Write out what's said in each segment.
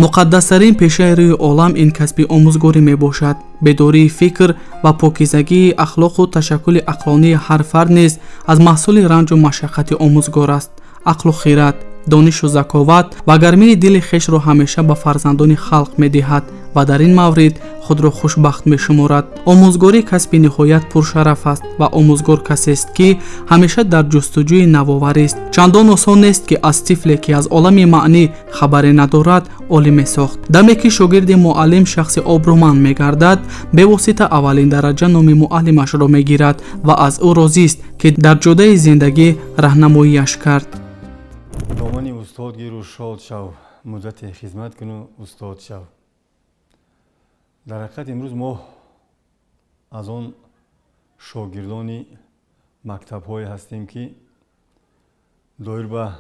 Муқаддастарин пешаи рӯи олам ин касби омӯзгорӣ мебошад. Бедории фикр ва покизагии ахлоқу ташаккули ақлонии ҳар фард низ аз маҳсули ранҷу машаққати омӯзгор аст. Ақлу хират, донишу заковат ва гармии дили хешро ҳамеша ба фарзандони халқ медиҳад ва дар ин маврид худро хушбахт мешуморад. Омӯзгорӣ касби ниҳоят пуршараф аст ва омӯзгор касест, ки ҳамеша дар ҷустуҷӯи навоварист. Чандон осон нест, ки аз тифле, ки аз олами маънӣ хабаре надорад, олиме сохт. Даме ки шогирди муаллим шахси обрӯманд мегардад, бевосита аввалин дараҷа номи муаллимашро мегирад ва аз ӯ розист, ки дар ҷодаи зиндагӣ раҳнамоияш кард. Домани устод гиру шод шав, муддате хизмат куну устод шав. Дар ҳақиқат, имрӯз мо аз он шогирдони мактабҳое ҳастем, ки доир ба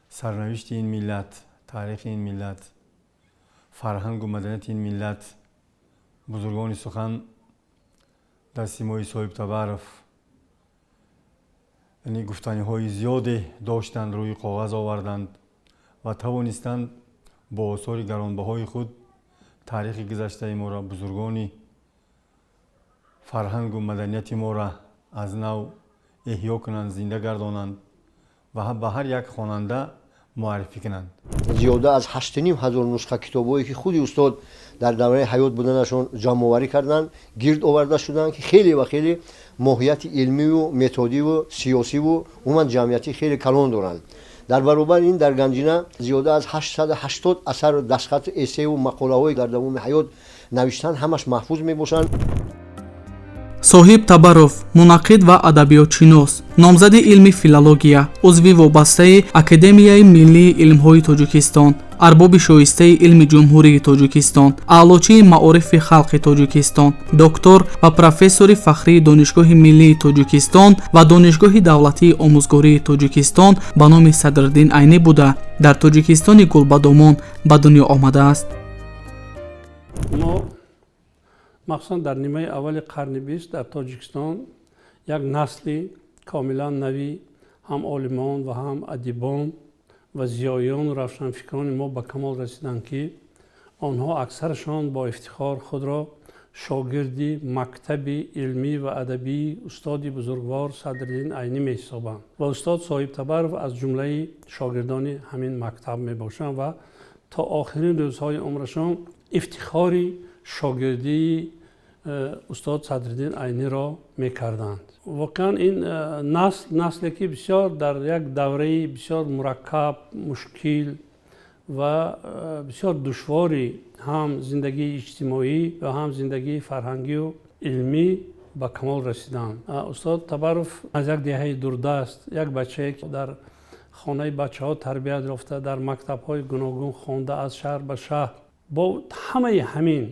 сарнавишти ин миллат, таърихи ин миллат, фарҳангу маданияти ин миллат бузургони сухан дар симои Соҳиб Табаров, яъне гуфтаниҳои зиёде доштанд, рӯи коғаз оварданд ва тавонистанд бо осори гаронбаҳои худ таърихи гузаштаи моро, бузургони фарҳангу маданияти моро аз нав эҳё кунанд, зинда гардонанд ва ба ҳар як хонанда муаррифӣ кунанд. Зиёда аз 8500 нусха китобҳое, ки худи устод дар давраи ҳаёт буданашон ҷамъоварӣ карданд, гирд оварда шуданд, ки хеле ва хеле моҳияти илмиву методиву сиёсиву умуман ҷамъиятӣ хеле калон доранд. Дар баробари ин дар ганҷина зиёда аз 880 асару дастхату эссею мақолаҳое дар давоми ҳаёт навиштанд, ҳамаш маҳфуз мебошанд. Соҳиб Табаров мунаққид ва адабиётшинос, номзади илми филология, узви вобастаи Академияи миллии илмҳои Тоҷикистон, арбоби шоистаи илми Ҷумҳурии Тоҷикистон, аълочии маорифи халқи Тоҷикистон, доктор ва профессори фахрии Донишгоҳи миллии Тоҷикистон ва Донишгоҳи давлатии омӯзгории Тоҷикистон ба номи Садриддин Айнӣ буда, дар Тоҷикистони гулбадомон ба дунё омадааст. Мо махсусан дар нимаи аввали қарни 20 дар Тоҷикистон як насли комилан нави ҳам олимон ва ҳам адибон ва зиёиёну равшанфикрони мо ба камол расиданд, ки онҳо аксарашон бо ифтихор худро шогирди мактаби илмӣ ва адабии устоди бузургвор Садриддин Айнӣ меҳисобанд ва устод Соҳиб Табаров аз ҷумлаи шогирдони ҳамин мактаб мебошанд ва то охирин рӯзҳои умрашон ифтихори шогирдии устод Садриддин Айниро мекарданд. Воқеан, ин насл насле, ки бисёр дар як давраи бисёр мураккаб, мушкил ва бисёр душвори ҳам зиндагии иҷтимоӣ ва ҳам зиндагии фарҳангию илмӣ ба камол расиданд. Устод Табаров аз як деҳаи дурдаст, як бачае, ки дар хонаи бачаҳо тарбият ёфта, дар мактабҳои гуногун хонда, аз шаҳр ба шаҳр, бо ҳамаи ҳамин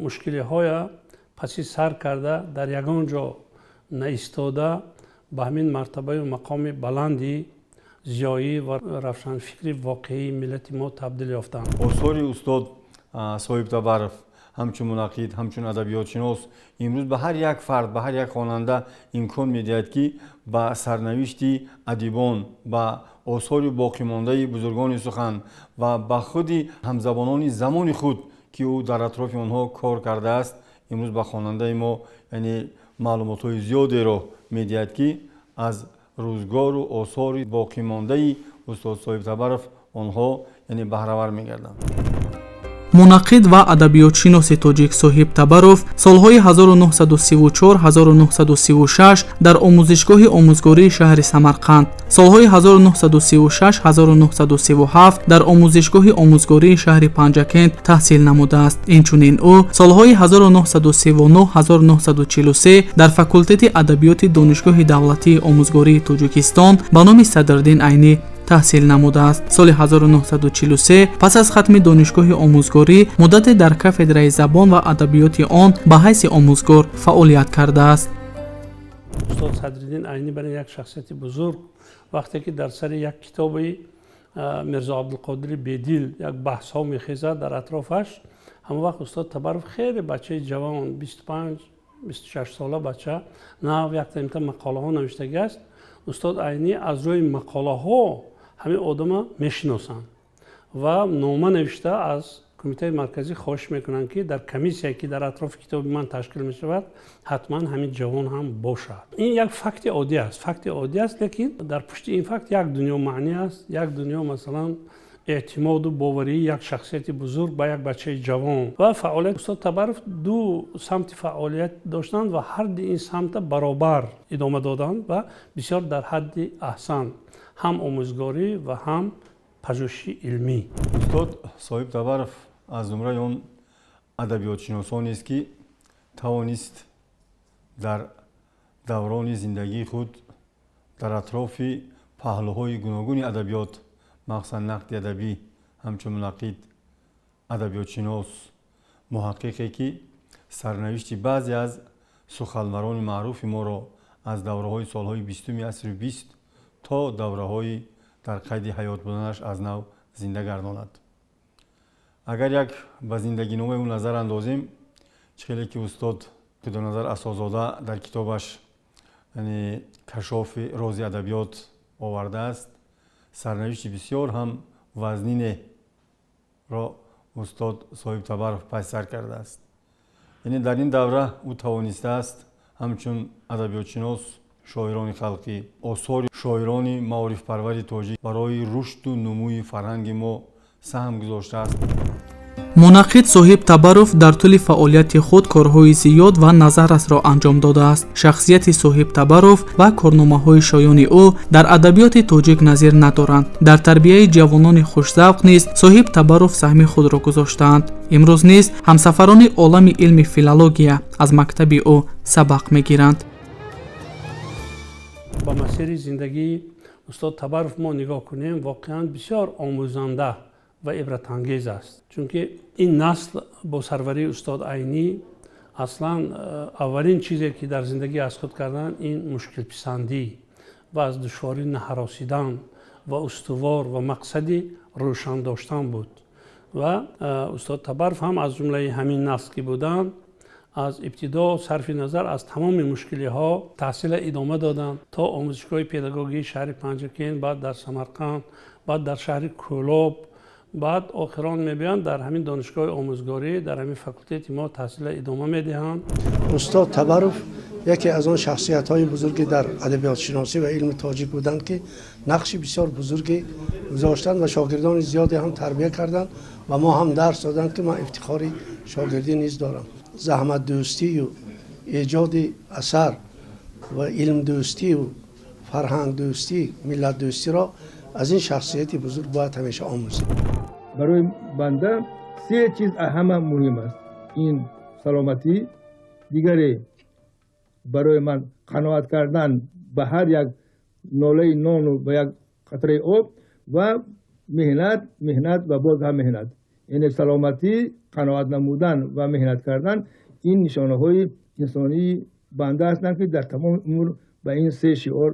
мушкилиҳоя паси сар карда, дар ягон ҷо наистода, ба ҳамин мартабаю мақоми баланди зиёӣ ва равшанфикри воқеии миллати мо табдил ёфтанд. Осори устод Соҳиб Табаров ҳамчун мунаққид, ҳамчун адабиётшинос имрӯз ба ҳар як фард, ба ҳар як хонанда имкон медиҳад, ки ба сарнавишти адибон, ба осори боқимондаи бузургони сухан ва ба худи ҳамзабонони замони худ, ки ӯ дар атрофи онҳо кор кардааст, имрӯз ба хонандаи мо, яъне, маълумотҳои зиёдеро медиҳад, ки аз рӯзгору осори боқимондаи устод Соҳиб Табаров онҳо, яъне, баҳравар мегарданд. Мунаққид ва адабиётшиноси тоҷик Соҳиб Табаров солҳои 1934-1936 дар омӯзишгоҳи омӯзгории шаҳри Самарқанд, солҳои 1936-1937 дар омӯзишгоҳи омӯзгории шаҳри Панҷакент таҳсил намудааст. Инчунин ӯ солҳои 1939-1943 дар факултети адабиёти Донишгоҳи давлатии омӯзгории Тоҷикистон ба номи Садриддин Айнӣ таҳсил намудааст. Соли 1943 пас аз хатми донишгоҳи омӯзгорӣ муддате дар кафедраи забон ва адабиёти он ба ҳайси омӯзгор фаъолият кардааст. Устод Садриддин Айнӣ барои як шахсияти бузург, вақте ки дар сари як китоби Мирзо Абдулқодири Бедил як баҳсҳо мехезад дар атрофаш, ҳамон вақт устод Табаров хеле бачаи ҷавон, 25, 26 сола бача, нав якта мақолаҳо навиштагӣ аст. Устод Айнӣ аз рӯи мақолаҳо ҳамин одама мешиносанд. Ва нома навишта аз Кумитаи Марказӣ хоҳиш мекунанд, ки дар комиссия, ки дар атрофи китоби ман ташкил мешавад, ҳатман ҳамин ҷавон ҳам бошад. Ин як факти оддӣ аст, факти оддӣ аст, лекин дар пушти ин факт як дунё маънӣ аст, як дунё, масалан, эътимоду боварии як шахсияти бузург ба як бачаи ҷавон. Ва фаъолият устод Табаров ду самти фаъолият доштанд ва ҳарди ин самта баробар идома доданд ва бисёр дар ҳадди аҳсан, ҳам омӯзгорӣ ва ҳам пажӯҳиши илмӣ. Устод Соҳиб Табаров аз зумраи он адабиётшиносонест, ки тавонист дар даврони зиндагии худ дар атрофи паҳлӯҳои гуногуни адабиёт, махсусан нақди адабӣ, ҳамчун мунаққид, адабиётшинос, муҳаққиқе, ки сарнавишти баъзе аз суханварони маъруфи моро аз давраҳои солҳои 20-уми асри 20 то давраҳои дар қайди ҳаёт буданаш аз нав зинда гардонад. Агар як ба зиндагиномаи ӯ назар андозем, чӣ хеле ки устод Худоназар Асозода дар китобаш, яъне «Кашофи рози адабиёт», овардааст, сарнавишти бисёр ҳам вазнинеро устод Соҳиб Табаров паси сар кардааст. Яъне дар ин давра ӯ тавонистааст ҳамчун адабиётшинос шоирони халқӣ, осори шоирони маорифпарвари тоҷик барои рушду нумӯи фарҳанги мо саҳм гузоштааст. Мунаққид Соҳиб Табаров дар тӯли фаъолияти худ корҳои зиёд ва назаррасро анҷом додааст. Шахсияти Соҳиб Табаров ва корномаҳои шоёни ӯ дар адабиёти тоҷик назир надоранд. Дар тарбияи ҷавонони хушзавқ низ Соҳиб Табаров саҳми худро гузоштаанд. Имрӯз низ ҳамсафарони олами илми филология аз мактаби ӯ сабақ мегиранд. Ба масири зиндагии устод Табаров мо нигоҳ кунем, воқеан бисёр омӯзанда ва ибратангез аст, чунки ин насл бо сарварии устод Айнӣ аслан аввалин чизе, ки дар зиндагӣ аз худ кардан, ин мушкилписандӣ ва аз душворӣ наҳаросидан ва устувор ва мақсади рӯшан доштан буд. Ва устод Табаров ҳам аз ҷумлаи ҳамин насл ки буданд, аз ибтидо сарфи назар аз тамоми мушкилиҳо таҳсила идома доданд то омӯзишгоҳи педагогии шаҳри Панҷакент, баъд дар Самарқанд, баъд дар шаҳри Кӯлоб, баъд охирон мебиёнд, дар ҳамин донишгоҳи омӯзгорӣ, дар ҳамин факултети мо таҳсила идома медиҳанд. Устод Табаров яке аз он шахсиятҳои бузурги дар адабиётшиносӣ ва илми тоҷик буданд, ки нақши бисёр бузурге гузоштанд ва шогирдони зиёде ҳам тарбия карданд ва мо ҳам дарс доданд, ки ман ифтихори шогирдӣ низ дорам. Заҳматдӯстию эҷоди асар ва илмдӯстию фарҳангдӯстӣ, миллатдӯстиро аз ин шахсияти бузург бояд ҳамеша омӯзем. Барои банда се чиз ҳама муҳим аст: ин саломатӣ, дигаре барои ман қаноат кардан ба ҳар як нолаи нону ба як қатраи об ва меҳнат, меҳнат ва боз ҳам меҳнат. Яъне саломатӣ, қаноат намудан ва меҳнат кардан — ин нишонаҳои инсонии банда ҳастанд, ки дар тамоми умр ба ин се шиор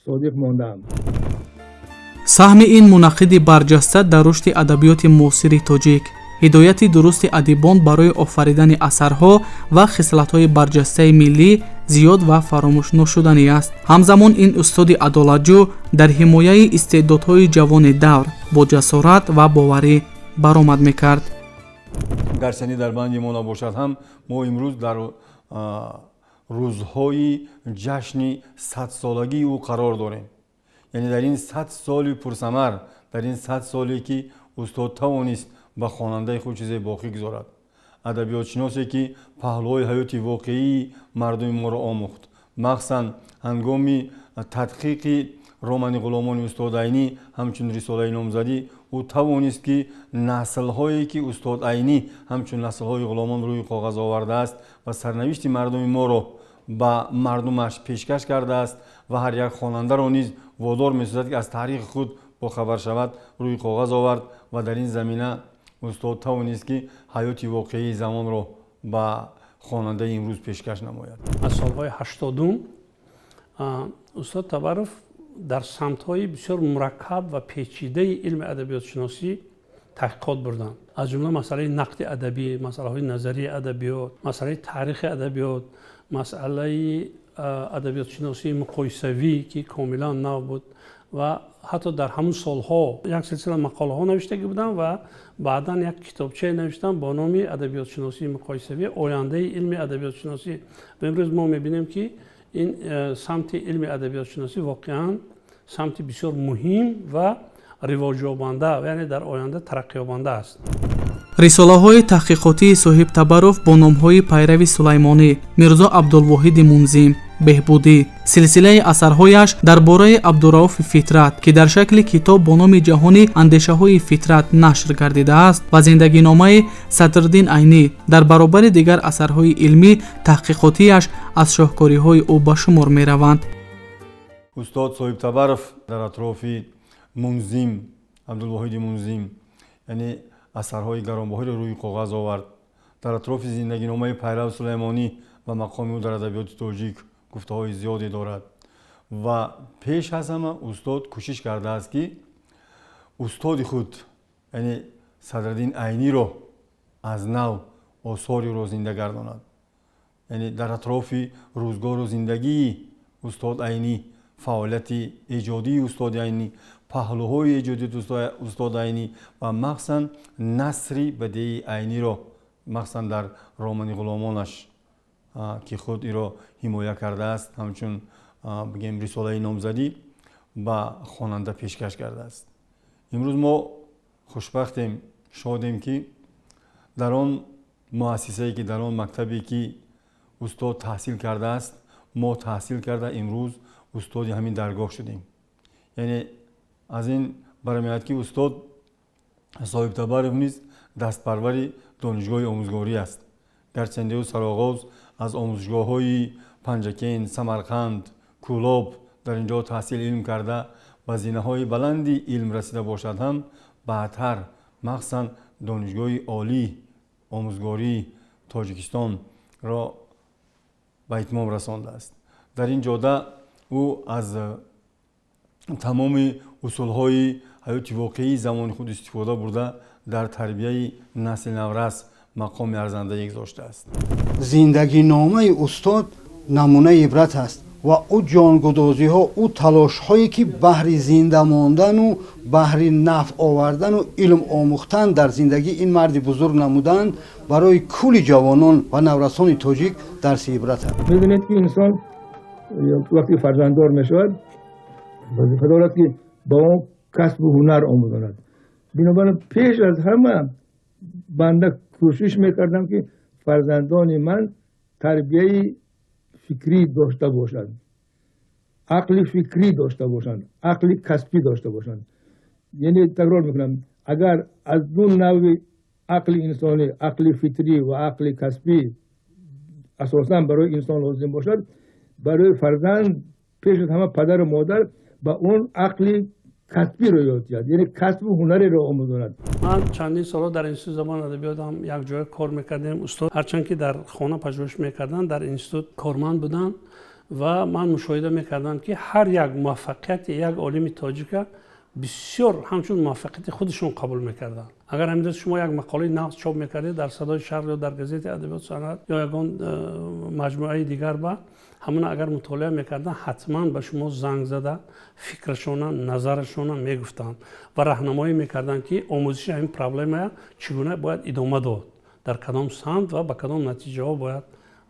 содиқ мондаам. Саҳми ин мунаққиди барҷаста дар рушди адабиёти муосири тоҷик, ҳидояти дурусти адибон барои офаридани асарҳо ва хислатҳои барҷастаи миллӣ зиёд ва фаромӯшношуданӣ аст. Ҳамзамон ин устоди адолатҷӯ дар ҳимояи истеъдодҳои ҷавони давр бо ҷасорат ва боварӣ баромад мекард. Гарчанде дар банди мо набошад ҳам, мо имрӯз дар рӯзҳои ҷашни 100-солагии ӯ қарор дорем. Яъне дар ин 100 соли пурсамар, дар ин 100 соле, ки устод тавонист ба хонандаи худ чизе боқӣ гузорад, адабиётшиносе, ки паҳлӯҳои ҳаёти воқеии мардуми моро омӯхт, махсусан ҳангоми тадқиқи романи «Ғуломони устод Айнӣ» ҳамчун рисолаи номзадӣ, ӯ тавонист, ки наслҳое, ки устод Айнӣ ҳамчун наслҳои ғуломон рӯи коғаз овардааст ва сарнавишти мардуми моро ба мардумаш пешкаш кардааст ва ҳар як хонандаро низ водор месозад, ки аз таърихи худ бохабар шавад, рӯи коғаз овард. Ва дар ин замина устод тавонист, ки ҳаёти воқеии замонро ба хонандаи имрӯз пешкаш намояд. Аз солҳои 80-ум устод Табаров дар самтҳои бисёр мураккаб ва печидаи илми адабиётшиносӣ таҳқиқот бурданд, аз ҷумла масъалаи нақди адабӣ, масъалаҳои назарии адабиёт, масъалаи таърихи адабиёт, масъалаи адабиётшиносии муқоисавӣ, ки комилан нав буд. Ва ҳатто дар ҳамун солҳо як силсила мақолаҳо навиштагӣ будам ва баъдан як китобчае навиштам бо номи «Адабиётшиносии муқоисавӣ: ояндаи илми адабиётшиносӣ». Ва имрӯз мо мебинем, ки ин самти илми адабиётшиносӣ воқеан самти бисёр муҳим ва ривоҷёбанда, яъне дар оянда тараққиёбанда аст. Рисолаҳои таҳқиқотии Соҳиб Табаров бо номҳои «Пайрави Сулаймонӣ», «Мирзо Абдулвоҳиди Мунзим», «Беҳбудӣ», силсилаи асарҳояш дар бораи Абдурауфи Фитрат, ки дар шакли китоб бо номи «Ҷаҳони андешаҳои Фитрат» нашр гардидааст, ва зиндагиномаи Садриддин Айнӣ дар баробари дигар асарҳои илмӣ таҳқиқотияш аз шоҳкориҳои ӯ ба шумор мераванд. Устод Соҳиб Табаров дар атрофи Мунзим, Абдулвоҳиди Мунзим, яъне асарҳои гаронбоҳиро рӯи коғаз овард. Дар атрофи зиндагиномаи Пайрав Сулаймонӣ ва мақоми ӯ дар адабиёти тоҷик гуфтаҳои зиёде дорад. Ва пеш аз ҳама устод кӯшиш кардааст, ки устоди худ, яъне Садриддин Айниро аз нав осори ӯро зинда гардонад, яъне дар атрофи рӯзгору зиндагии устод Айнӣ, фаъолияти эҷодии устоди Айнӣ, паҳлӯҳои эҷодии устод Айнӣ ва махсусан насри бадеии Айниро, махсусан дар романи «Ғуломонаш», ки худ иро ҳимоя кардааст, ҳамчун бигем рисолаи номзадӣ ба хонанда пешкаш кардааст. Имрӯз мо хушбахтем, шодем, ки дар он муассисае, ки дар он мактабе, ки устод таҳсил кардааст, мо таҳсил карда, имрӯз устоди ҳамин даргоҳ шудем. Яъне аз ин бармеояд, ки устод Соҳиб Табаров низ дастпарвари донишгоҳи омӯзгорӣ аст. Гарчанде ӯ сароғоз аз омӯзишгоҳҳои Панҷакент, Самарқанд, Кӯлоб дар ин ҷо таҳсили илм карда, ба зинаҳои баланди илм расида бошад ҳам, баъдтар махсусан Донишгоҳи олии омӯзгории Тоҷикистонро ба итмом расондааст. Дар ин ҷода ӯ аз тамоми усулҳои ҳаёти воқеии замони худ истифода бурда, дар тарбияи насли наврас мақоми арзандае гузоштааст. Зиндагиномаи устод намунаи ибрат аст ва ӯ ҷонгудозиҳо, ӯ талошҳое, ки баҳри зинда мондану баҳри нафъ овардану илм омӯхтан дар зиндагӣ ин марди бузург намуданд, барои кулли ҷавонон ва наврасони тоҷик дарси ибрат аст. Медонед, ки инсон вақте фарзанддор мешавад, вазифа дорад, ки ба он касбу ҳунар омӯзонад. Бинобар ин пеш аз ҳама банда кӯшиш мекардам, ки фарзандони ман тарбияи фикрӣ дошта бошанд, ақли фикрӣ дошта бошанд, ақли касбӣ дошта бошанд. Яъне такрор мекунам, агар аз ду навъи ақли инсонӣ, ақли фитрӣ ва ақли касбӣ, асосан барои инсон лозим бошад, барои фарзанд пеш аз ҳама падару модар ба он ақли касбиро ёд диҳад, яъне касбу ҳунареро омӯзонад. Ман чандин солҳо дар Институти забону адабиёт ҳам якҷоя кор мекардем. Устод ҳарчанд ки дар хона пажӯҳиш мекарданд, дар институт корманд буданд ва ман мушоҳида мекардам, ки ҳар як муваффақияти як олими тоҷика бисёр ҳамчун муваффақияти худашон қабул мекарданд. Агар ҳамин шумо як мақолаи нағз чоп мекардед дар «Садои шарқ» ё дар газетаи «Адабиёту санъат» ё ягон маҷмӯаи дигар, ба ҳамона агар мутолиа мекарданд, ҳатман ба шумо занг зада, фикрашона, назарашона мегуфтанд ва раҳнамоӣ мекарданд, ки омӯзиши ҳамин проблемая чӣ гуна бояд идома дод, дар кадом самт ва ба кадом натиҷаҳо бояд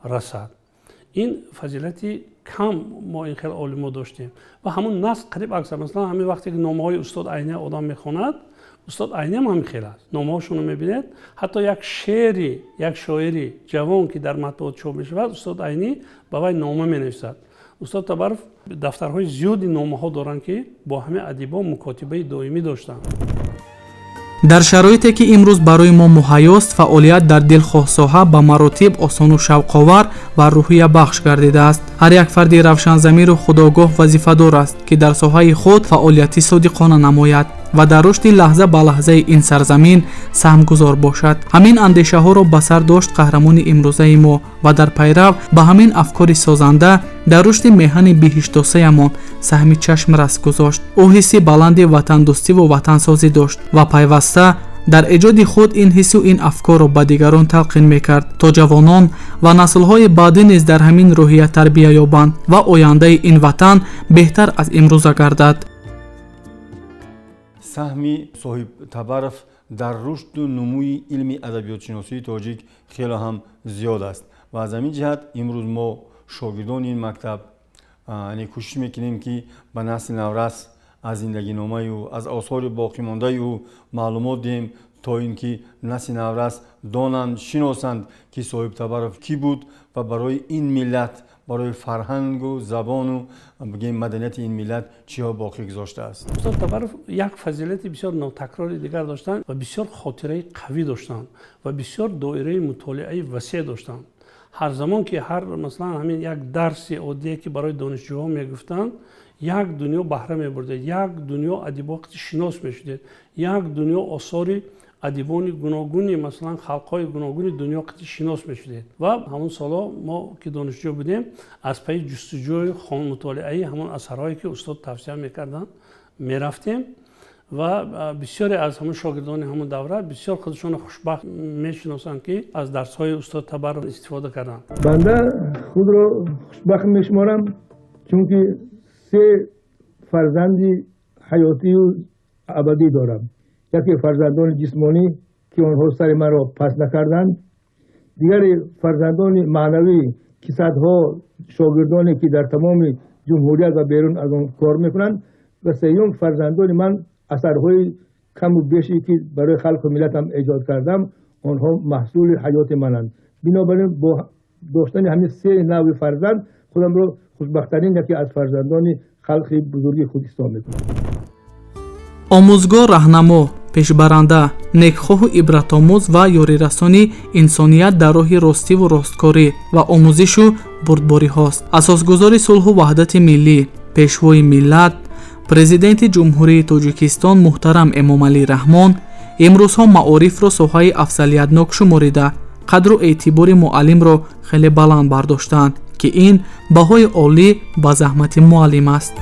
расад. Ин фазилати кам мо ин хел олимо доштем ва ҳамун насл қариб аксар. Масалан, ҳамин вақте ки номаҳои устод Айния одам мехонад, устод Айниам ҳамин хел аст. Номаҳошонро мебинед, ҳатто як шеъри як шоири ҷавон, ки дар матбуот чоп мешавад, устод Айнӣ ба вай нома менависад. Устод Табаров дафтарҳои зиёди номаҳо доранд, ки бо ҳамин адибон мукотибаи доимӣ доштанд. Дар шароите, ки имрӯз барои мо муҳайёст, фаъолият дар дилхоҳ соҳа ба маротиб осону шавқовар ва рӯҳиябахш гардидааст. Ҳар як фарди равшанзамиру худогоҳ вазифадор аст, ки дар соҳаи худ фаъолияти содиқона намояд ва дар рушди лаҳза ба лаҳзаи ин сарзамин саҳмгузор бошад. Ҳамин андешаҳоро ба сар дошт қаҳрамони имрӯзаи мо ва дар пайрав ба ҳамин афкори созанда дар рушди меҳани биҳиштосаямон саҳми чашмрас гузошт. Ӯ ҳисси баланди ватандӯстиву ватансозӣ дошт ва пайваста дар эҷоди худ ин ҳиссу ин афкорро ба дигарон талқин мекард, то ҷавонон ва наслҳои баъдӣ низ дар ҳамин рӯҳия тарбия ёбанд ва ояндаи ин ватан беҳтар аз имрӯза гардад. Саҳми Соҳиб Табаров дар рушду нумӯи илми адабиётшиносии тоҷик хеле ҳам зиёд аст ва аз ҳамин ҷиҳат имрӯз мо, шогирдони ин мактаб, яъне кӯшиш мекунем, ки ба насли наврас аз зиндагиномаи ӯ, аз осори боқимондаи ӯ маълумот диҳем, то ин ки насли наврас донанд, шиносанд, ки Соҳиб Табаров кӣ буд ва барои ин миллат, барои фарҳангу забону, бигем, маданияти ин миллат чиҳо боқӣ гузоштааст. Устод Табаров як фазилати бисёр нотакрори дигар доштанд ва бисёр хотираи қавӣ доштанд ва бисёр доираи мутолиаи васеъ доштанд. Ҳар замон ки ҳар, масалан, ҳамин як дарси оддие ки барои донишҷӯҳо мегуфтанд, як дунё баҳра мебурдед, як дунё адибо шинос мешудед, як дунё осори адибони гуногуни, масалан, халқҳои гуногуни дунё қити шинос мешудед. Ва ҳамон солҳо мо ки донишҷӯ будем, аз пайи ҷустуҷӯи мутолиаи ҳамон асарҳое ки устод тавсия мекарданд, мерафтем ва бисёре аз ҳамон шогирдони ҳамон давра бисёр худашонро хушбахт мешиносанд, ки аз дарсҳои устод Табаров истифода карданд. Банда худро хушбахт мешуморам, чунки се фарзанди ҳаётию абадӣ дорам. Яке фарзандони ҷисмонӣ, ки онҳо сари маро паст накарданд, дигаре фарзандони маънавӣ, ки садҳо шогирдоне ки дар тамоми ҷумҳурият ва берун аз он кор мекунанд, ва сеюм фарзандони ман, асарҳои каму беше ки барои халқу миллатам эҷод кардам, онҳо маҳсули ҳаёти мананд. Бинобар ин бо доштани ҳамин се навъи фарзанд худамро хушбахттарин яке аз фарзандони халқи бузурги худ ҳисоб мекунам. Омӯзгор раҳнамо, пешбаранда, некхоҳу ибратомӯз ва ёрирасони инсоният дар роҳи ростиву росткорӣ ва омӯзишу бурдбориҳост. Асосгузори сулҳу ваҳдати миллӣ, пешвои миллат, Президенти Ҷумҳурии Тоҷикистон муҳтарам Эмомалӣ Раҳмон имрӯзҳо маорифро соҳаи афзалиятнок шуморида, қадру эътибори муаллимро хеле баланд бардоштаанд, ки ин баҳои олӣ ба заҳмати муаллим аст.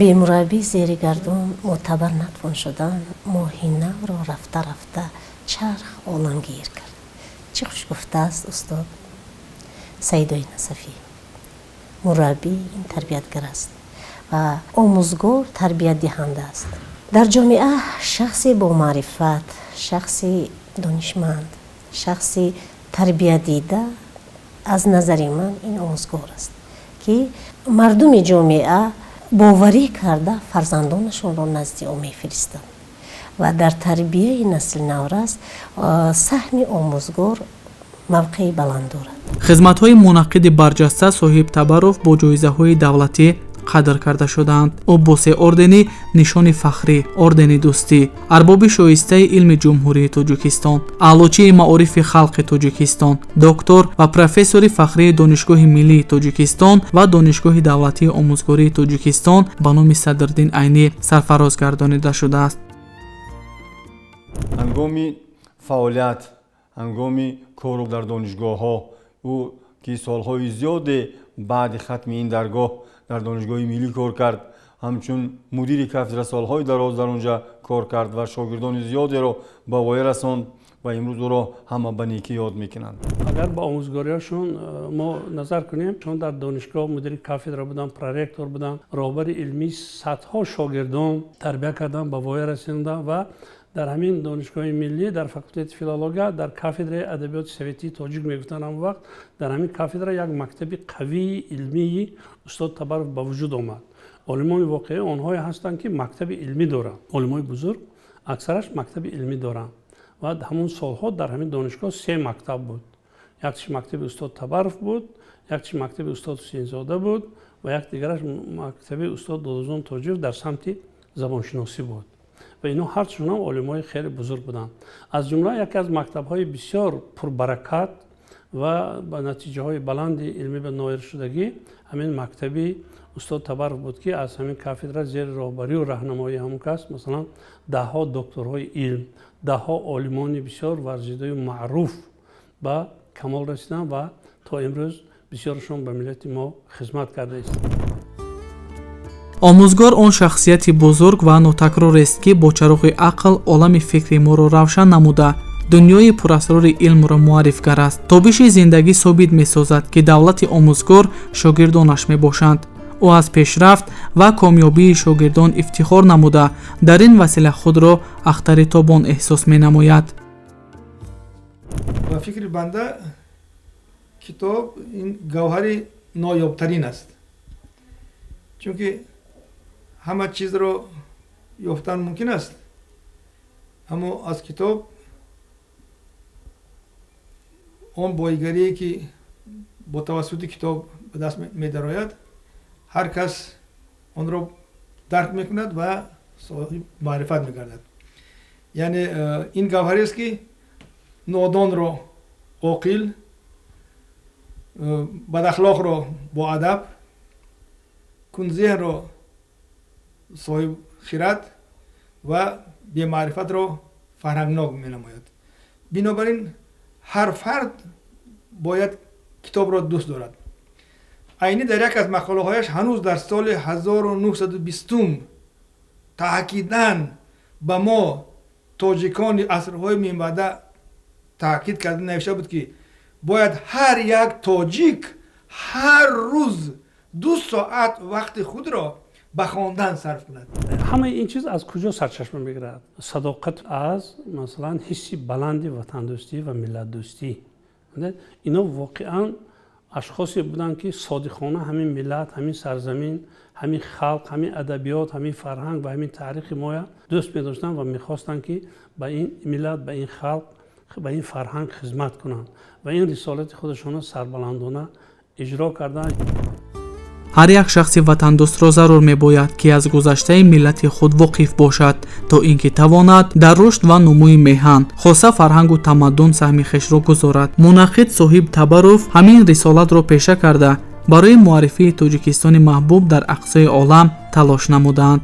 Бемураббӣ зери гардун мӯътабар натвон шудан, моҳи навро рафта рафта чарх оламгир кард. Чӣ хуш гуфтааст устод Саидои Насафӣ: мураббӣ ин тарбиятгар аст ва омӯзгор тарбиятдиҳанда аст. Дар ҷомеа шахсе бо маърифат, шахси донишманд, шахси тарбиятдида, аз назари ман, ин омӯзгор аст, ки мардуми ҷомеа боварӣ карда фарзандонашонро назди ӯ мефиристанд ва дар тарбияи насли наврас саҳми омӯзгор мавқеи баланд дорад. Хизматҳои мунаққиди барҷаста Соҳиб Табаров бо ҷоизаҳои давлатӣ қадр карда шудаанд. Ӯ бо се ордени Нишони фахрӣ, ордени Дӯстӣ, арбоби шоистаи илми Ҷумҳурии Тоҷикистон, аълочии маорифи халқи Тоҷикистон, доктор ва профессори фахрии Донишгоҳи миллии Тоҷикистон ва Донишгоҳи давлатии омӯзгории Тоҷикистон ба номи Садриддин Айнӣ сарфароз гардонида шудааст. Ҳангоми фаъолият, ҳангоми кору дар донишгоҳҳо, ӯ ки солҳои зиёде баъди хатми ин даргоҳ дар Донишгоҳи миллӣ кор кард, ҳамчун мудири кафедра солҳои дароз дар онҷа кор кард ва шогирдони зиёдеро ба воя расонд ва имрӯз ӯро ҳама ба некӣ ёд мекунанд. Агар ба омӯзгориҳошон мо назар кунем, чун дар донишгоҳ мудири кафедра буданд, проректор буданд, роҳбари илмии садҳо шогирдон тарбия карданд, ба воя расонданд ва дар ҳамин Донишгоҳи миллӣ, дар факултети филология, дар кафедраи адабиёти советии тоҷик мегуфтанд ҳамон вақт, дар ҳамин кафедра як мактаби қавии илмии устод Табаров ба вуҷуд омад. Олимони воқеӣ онҳое ҳастанд, ки мактаби илмӣ доранд. Олимои бузург аксараш мактаби илмӣ доранд ва ҳамон солҳо дар ҳамин донишгоҳ се мактаб буд: яктиш мактаби устод Табаров буд, яктиш мактаби устод Ҳусейнзода буд ва як дигараш мактаби устод Додозон Тоҷиев дар самти забоншиносӣ буд. Ва инҳо ҳарчунам олимои хеле бузург буданд. Аз ҷумла яке аз мактабҳои бисёр пурбаракат ва ба натиҷаҳои баланди илмӣ ба ноилшудагӣ ҳамин мактаби устод Табаров буд, ки аз ҳамин кафедра зери роҳбарию раҳнамоии ҳамон кас, масалан, даҳҳо докторҳои илм, даҳҳо олимони бисёр варзидаю маъруф ба камол расиданд ва то имрӯз бисёрашон ба миллати мо хизмат карда истанд. Омӯзгор он шахсияти бузург ва нотакрорест, ки бо чароғи ақл олами фикри моро равшан намуда, дунёи пурасрори илмро муаррифгар аст. Тобиши зиндагӣ собит месозад, ки давлати омӯзгор шогирдонаш мебошанд. Ӯ аз пешрафт ва комёбии шогирдон ифтихор намуда, дар ин васила худро ахтари тобон эҳсос менамояд. Ба фикри банда, китоб ин гавҳари ноёбтарин аст, чунки ҳама чизро ёфтан мумкин аст, аммо аз китоб он боигарие, ки бо тавассути китоб ба даст медарояд, ҳар кас онро дарк мекунад ва соҳиб маърифат мегардад. Яъне ин гавҳарест, ки нодонро оқил, бадахлоқро боадаб, кунзеҳнро соҳиб хирад ва бемаърифатро фарҳангнок менамояд. Бинобар ин ҳар фард бояд китобро дӯст дорад. Айнӣ дар як аз мақолаҳояш ҳанӯз дар соли 1920 таъкидан ба мо, тоҷикони асрҳои минбаъда, таъкид карда навишта буд, ки бояд ҳар як тоҷик ҳар рӯз 2 соат вақти худро ба хондан сарф кунад. Ҳамаи ин чиз аз куҷо сарчашма мегирад? Садоқат аз, масалан, ҳисси баланди ватандӯстӣ ва миллатдӯстӣ. Ино воқеан ашхосе буданд, ки содиқона ҳамин миллат, ҳамин сарзамин, ҳамин халқ, ҳамин адабиёт, ҳамин фарҳанг ва ҳамин таърихи моя дӯст медоштанд ва мехостанд, ки ба ин миллат, ба ин халқ, ба ин фарҳанг хизмат кунанд ва ин рисолати худашонро сарбаландона иҷро карданд. Ҳар як шахси ватандӯстро зарур мебояд, ки аз гузаштаи миллати худ воқиф бошад, то ин ки тавонад дар рушд ва нумӯи меҳан, хоса фарҳангу тамаддун, саҳми хешро гузорад. Мунаққид Соҳиб Табаров ҳамин рисолатро пеша карда, барои муаррифии Тоҷикистони маҳбуб дар ақсои олам талош намуданд.